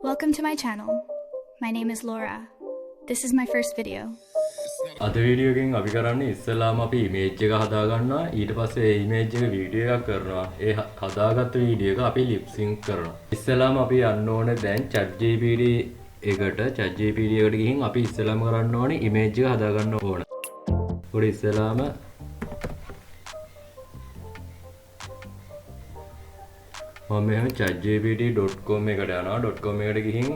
Welcome to my channel. My name is Laura. This is my first video. අද video එකෙන් අපි කරන්නේ ඉස්සෙල්ලාම අපි ඉමේජ් එක හදා ගන්නවා, ඊට පස්සේ ඒ ඉමේජ් එක වීඩියෝ එකක් කරනවා, ඒ හදාගත්ත වීඩියෝ එක අපි ලිප් සින්ක් කරනවා. ඉස්සෙල්ලාම අපි යන්න ඕනේ දැන් ChatGPT එකට. ChatGPT එකට ගිහින් අපි ඉස්සෙල්ලාම කරන්න ඕනේ ඉමේජ් එක හදා ගන්න ඕන. ඒකට ඉස්සෙල්ලාම මම මෙහෙම chatgpt.com එකට යනවා. .com එකට ගිහින්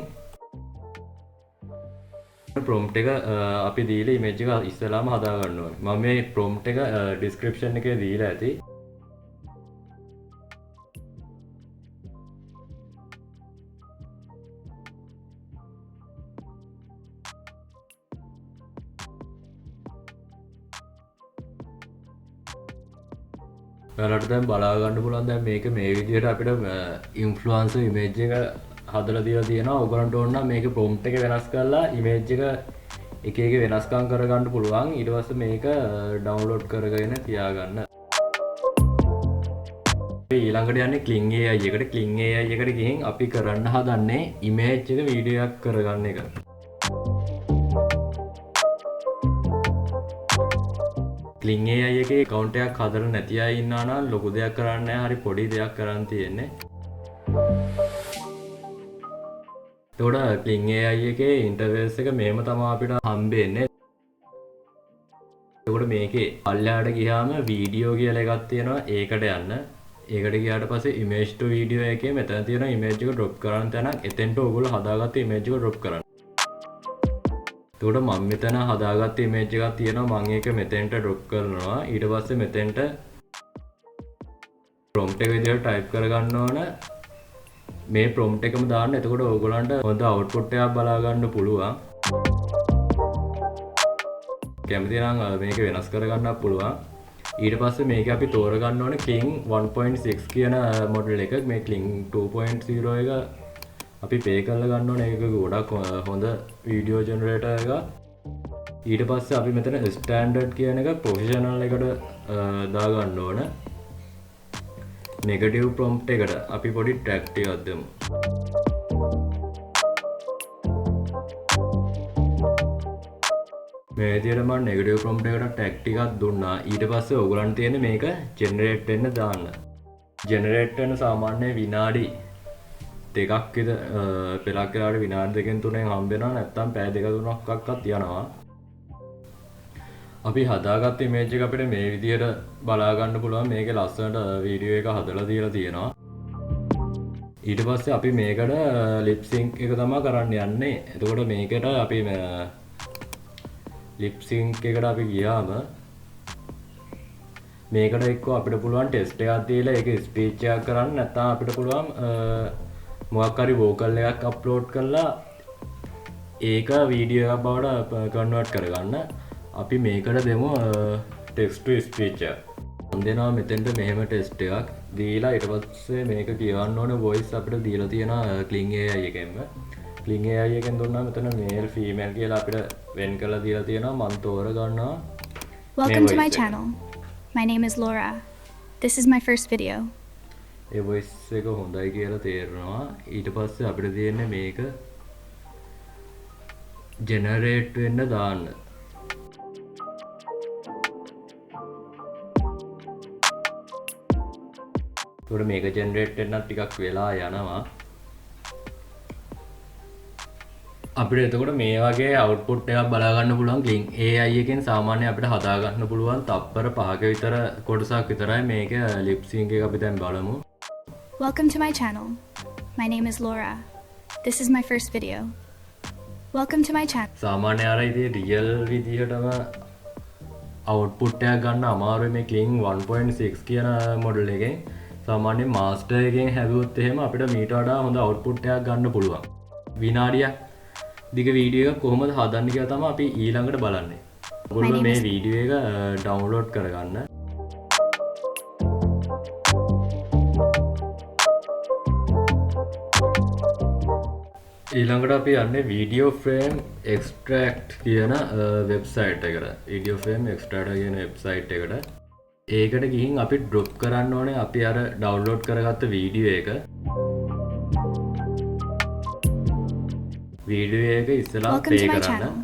ප්‍රොම්ප්ට් එක අපි දීලා ඉමේජ් එක ඉස්සෙල්ලාම හදා ගන්න ඕනේ. මම මේ ප්‍රොම්ප්ට් එක ඩිස්ක්‍රිප්ෂන් එකේ දීලා ඇති. ඔයාලට දැන් බලා ගන්න පුළුවන් දැන් මේක මේ විදිහට අපිට ඉන්ෆ්ලුවන්සර් ඉමේජ් එක හදලා දීලා තියෙනවා. ඔයගොල්ලන්ට ඕන නම් මේක ප්‍රොම්ප්ට් එක වෙනස් කරලා ඉමේජ් එක එක එක වෙනස්කම් කරගන්න පුළුවන්. ඊට පස්සේ මේක ඩවුන්ලෝඩ් කරගෙන තියාගන්න. අපි ඊළඟට යන්නේ Kling AI එකට. Kling AI එකට ගිහින් අපි කරන්න හදන්නේ ඉමේජ් එක වීඩියෝ එකක් කරගන්න එක. Kling AI එකේ account එකක් හදලා නැති අය ඉන්නවා නම් ලොකු දෙයක් කරන්න නෑ, හරි පොඩි දෙයක් කරන් තියෙන්නේ. එතකොට Kling AI එකේ ඉන්ටර්ෆේස් එක මෙහෙම තමයි අපිට හම්බෙන්නේ. එතකොට මේකේ පල්ලෙහාට ගියාම වීඩියෝ කියලා එකක් තියෙනවා, ඒකට යන්න. ඒකට ගියාට පස්සේ image to video එකේ මෙතන තියෙන image එක drop කරන්න තැනක්, එතෙන්ට ඔයගොල්ලෝ හදාගත්ත image එක drop කරන්න. එතකොට මම මෙතන හදාගත්ත image එකක් තියෙනවා, මම ඒක මෙතෙන්ට drop කරනවා. ඊට පස්සේ මෙතෙන්ට prompt එක විදිහට type කරගන්න ඕන. මේ prompt එකම දාන්න. එතකොට ඔයගොල්ලන්ට හොඳ output එකක් බලා ගන්න පුළුවන්. කැමති නම් මේක වෙනස් කරගන්නත් පුළුවන්. ඊට පස්සේ මේක අපි තෝරගන්න ඕනේ Kling 1.6 කියන මොඩල් එක. මේ Kling 2.0 එක අපි පේ කරලා ගන්න ඕනේ. ඒක ගොඩක් හොඳ වීඩියෝ ජෙනරේටර් එකක්. ඊට පස්සේ අපි මෙතන ස්ටෑන්ඩඩ් කියන එක ප්‍රොෆෙෂනල් එකට දාගන්න ඕන. නෙගටිව් ප්‍රොම්ප්ට් එකට අපි පොඩි ටැග් ටිකක් දෙමු. මේ විදිහට මම නෙගටිව් ප්‍රොම්ප්ට් එකට ටැග් ටිකක් දුන්නා. ඊට පස්සේ ඔයගොල්ලන්ට තියෙන්නේ මේක ජෙනරේට් වෙන්න දාන්න. ජෙනරේට් වෙන සාමාන්‍ය විනාඩි දෙකක් විතර, පෙරක් වෙලාවට විනාඩි දෙකෙන් තුනෙන් හම්බ වෙනවා, නැත්නම් පැය දෙක තුනක්වත් යනවා. අපි හදාගත්ත ඉමේජ් එක අපිට මේ විදිහට බලා ගන්න පුළුවන්. මේකේ ලස්සනට වීඩියෝ එක හදලා දීලා තියෙනවා. ඊට පස්සේ අපි මේකට ලිප් සින්ක් එක තමයි කරන්න යන්නේ. එතකොට මේකට අපි ලිප් සින්ක් එකට අපි ගියාම මේකට එක්කෝ අපිට පුළුවන් ටෙස්ට් එකක් දීලා ඒක ස්පීච් එකක් කරන්න, නැත්නම් අපිට පුළුවන් මොකක් හරි වෝකල් එකක් අප්ලෝඩ් කරලා ඒක වීඩියෝ එකක් බවට කන්වර්ට් කරගන්න. අපි මේකට දෙමු ටෙක්ස්ට් ටු ස්පීච් එක. මම දෙනවා මෙතෙන්ට මෙහෙම ටෙස්ට් එකක් දීලා ඊට පස්සේ මේක කියවන්න ඕනේ වොයිස් අපිට දීලා තියෙනවා Kling AI එකෙන්ම. Kling AI එකෙන් දුන්නා මෙතන මේල් ෆීමේල් කියලා අපිට වෙන් කරලා දීලා තියෙනවා. මං තෝරගන්නවා මේ Welcome to my voice එක. channel. My name is Laura. This is my first video. A voice එක හොඳයි කියලා තේරෙනවා. ඊට පස්සේ අපිට තියෙන්නේ මේක ජෙනරේට් වෙන්න දාන්න. එතකොට මේක ජෙනරේට් වෙන්නත් ටිකක් වෙලා යනවා. අපිට එතකොට මේ වගේ අවුට්පුට් එකක් බලා ගන්න පුළුවන්. Kling AI එකෙන් සාමාන්‍යයෙන් අපිට හදා ගන්න පුළුවන් තප්පර 5ක විතර කොටසක් විතරයි මේක ලිප් සින්ක් එක අපි දැන් බලමු. Welcome to my channel. My name is Laura. This is my first video. Welcome to my channel. සාමාන්‍ය අර ඉතින් රියල් විදිහටම අවුට්පුට් එකක් ගන්න අමාරුයි මේ Kling 1.6 කියන මොඩල් එකෙන්. සාමාන්‍යයෙන් මාස්ටර් එකෙන් හැදුවොත් එහෙම අපිට මීට වඩා හොඳ අවුට්පුට් එකක් ගන්න පුළුවන්. විනාඩියක් දිග වීඩියෝ එකක් කොහොමද හදන්නේ කියලා තමයි අපි ඊළඟට බලන්නේ. ඔයගොල්ලෝ My name මේ is video එක ඩවුන්ලෝඩ් කරගන්න. ඊළඟට අපි යන්නේ වීඩියෝ ෆ්‍රේම් එක්ස්ට්‍රැක්ට් කියන වෙබ්සයිට් එකට. වීඩියෝ ෆ්‍රේම් එක්ස්ට්‍රැක්ට් කියන වෙබ්සයිට් එකට. ඒකට ගිහින් අපි ඩ්‍රොප් කරන්න ඕනේ අපි අර ඩවුන්ලෝඩ් කරගත්ත වීඩියෝ එක. වීඩියෝ එක ඉස්සෙල්ලා Welcome play to my කරන්න. channel.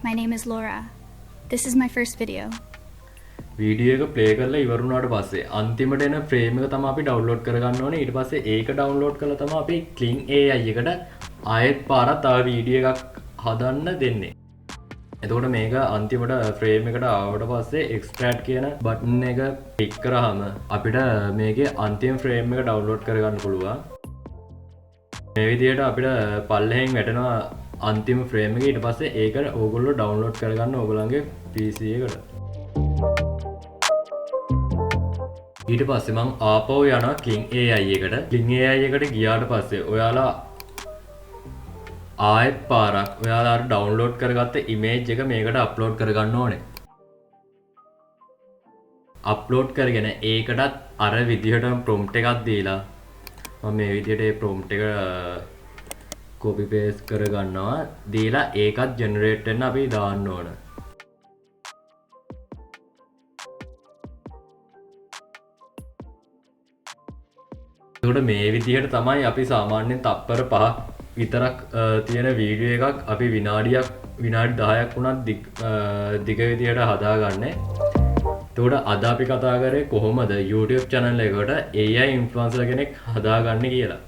My name is Laura. This is my first video. Video එක ප්ලේ කරලා ඉවර වුණාට පස්සේ අන්තිමට එන ෆ්‍රේම් එක තමයි අපි ඩවුන්ලෝඩ් කරගන්න ඕනේ. ඊට පස්සේ ඒක ඩවුන්ලෝඩ් කරලා තමයි අපි Kling AI එකට ආයෙත් පාරක් තව වීඩියෝ එකක් හදන්න දෙන්නේ. එතකොට මේක අන්තිමට ෆ්‍රේම් එකට ආවට පස්සේ එක්ස්ට්‍රැක්ට් කියන බටන් එක ක්ලික් කරාම අපිට මේකේ අන්තිම ෆ්‍රේම් එක ඩවුන්ලෝඩ් කරගන්න පුළුවන්. මේ විදිහට අපිට පල්ලෙහෙන් වැටෙනවා අන්තිම ෆ්‍රේම් එක. ඊට පස්සේ ඒක ඕගොල්ලෝ ඩවුන්ලෝඩ් කරගන්න ඕගොල්ලන්ගේ PC එකට. ඊට පස්සේ මං ආපහු යනවා Kling AI එකට. Kling AI එකට ගියාට පස්සේ ඔයාලා ආයෙත් පාරක් ඔයාලා අර ඩවුන්ලෝඩ් කරගත්ත ඉමේජ් එක මේකට අප්ලෝඩ් කරගන්න ඕනේ. අප්ලෝඩ් කරගෙන ඒකටත් අර විදිහටම ප්‍රොම්ප්ට් එකක් දීලා මම මේ විදිහට ඒ ප්‍රොම්ප්ට් එක කොපි පේස්ට් කරගන්නවා. දීලා ඒකත් ජෙනරේට් වෙන්න අපි දාන්න ඕන. එතකොට මේ විදිහට තමයි අපි සාමාන්‍යයෙන් තප්පර 5ක් විතරක් තියෙන වීඩියෝ එකක් අපි විනාඩි 10ක් වුණත් දිග විදිහට හදාගන්නේ. එතකොට අද අපි කතා කරේ කොහොමද YouTube channel එකකට AI influencer කෙනෙක් හදාගන්නේ කියලා.